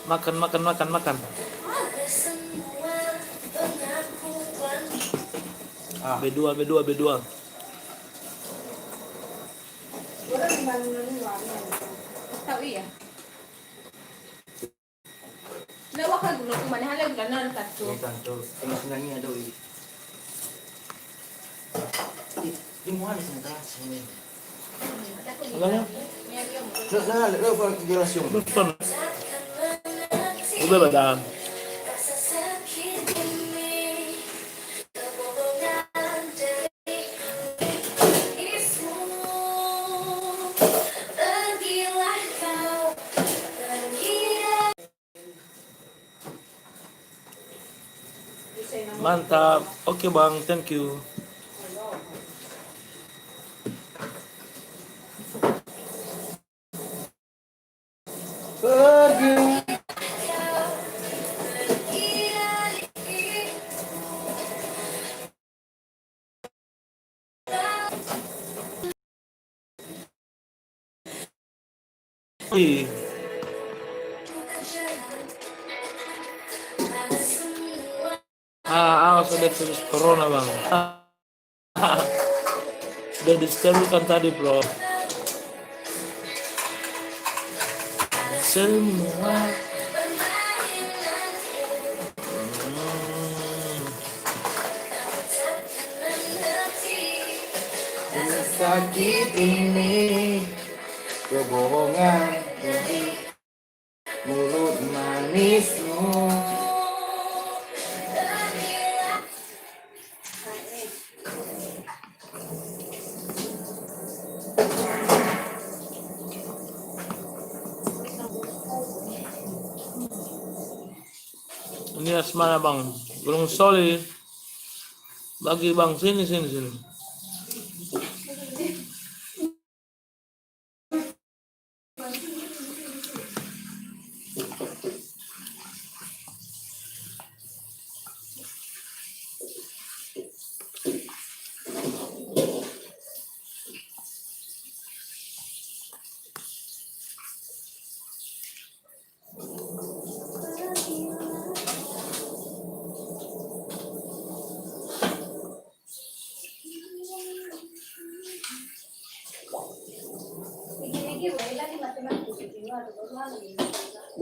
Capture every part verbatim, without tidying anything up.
Makan, makan, makan, makan. Ah. B dua, B dua, B dua. Tahu iya. Lewat kan gula, mana hal gula nan tantu. Ini tantu. Ini senangnya ada, wi. Di, di mana sih, Kak? Sini. Ada apa? Nah, nah, nah, nah, jelas, Yung. Bukan. Udah, Badang. Mantap. Oke, Bang. Thank you. Pergi. Ah, awas ada virus corona, Bang. Sudah di-stempel kan tadi, Bro. Semua. Hmm. Sakit ini, kebohongan dari mulut manismu. Ini asmana, Bang. Belum solid. Bagi, Bang, sini, sini, sini.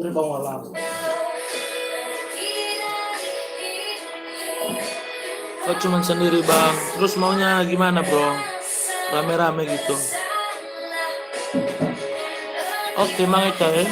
Udah, Bang, malam. Kok cuman sendiri, Bang? Terus maunya gimana, Bro? Rame-rame gitu. Oke, Mang Eka, eh.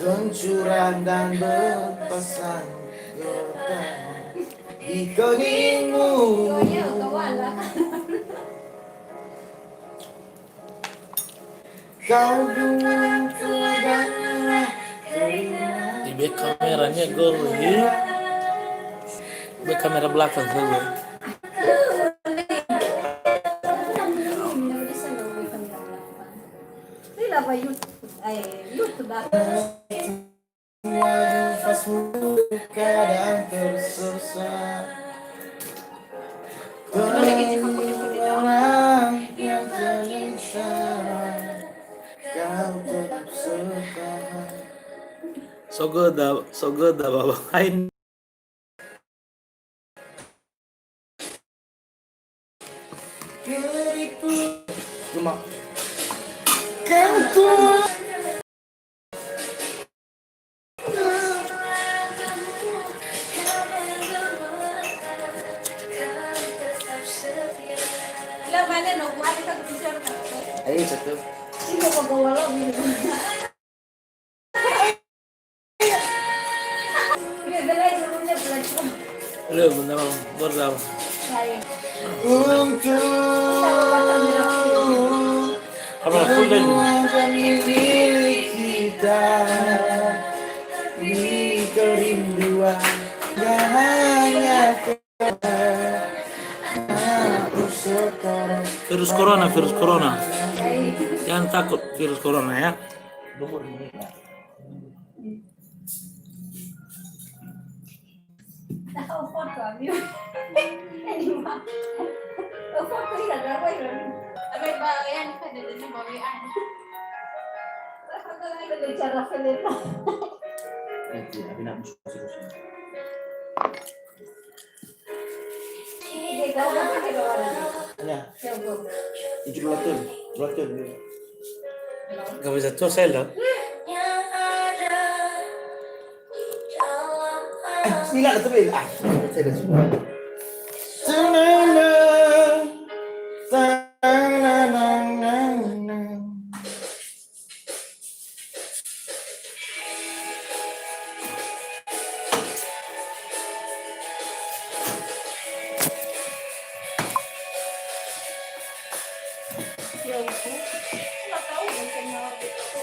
Kencur dan berpasang getar di keningmu. Kau dengan keluargamu lah keringat. Ibe kameranya gol lagi. Ibe kamera belakang gol. Ini apa YouTube? Eh, YouTube apa? Semua nafasmu kadang Tersesat. Orang yang terlincah, kau tetap setia. Sogöda, sogöda, Baba. Ain. Cuma. Kau tuh. Ayo, satu. Belum, belum, belum. Untuk apa, full band? Kita di kerinduan yang hanya Virus corona, virus corona. Jangan takut virus corona ya. Ya. Itu dua ton, dua ton. Gak bisa tuh saya loh. Eh, ini nggak ada tuh, ah, saya ada semua. Tanana, tanana. Ya, itu. Nggak tahu deh, kayaknya waktu itu.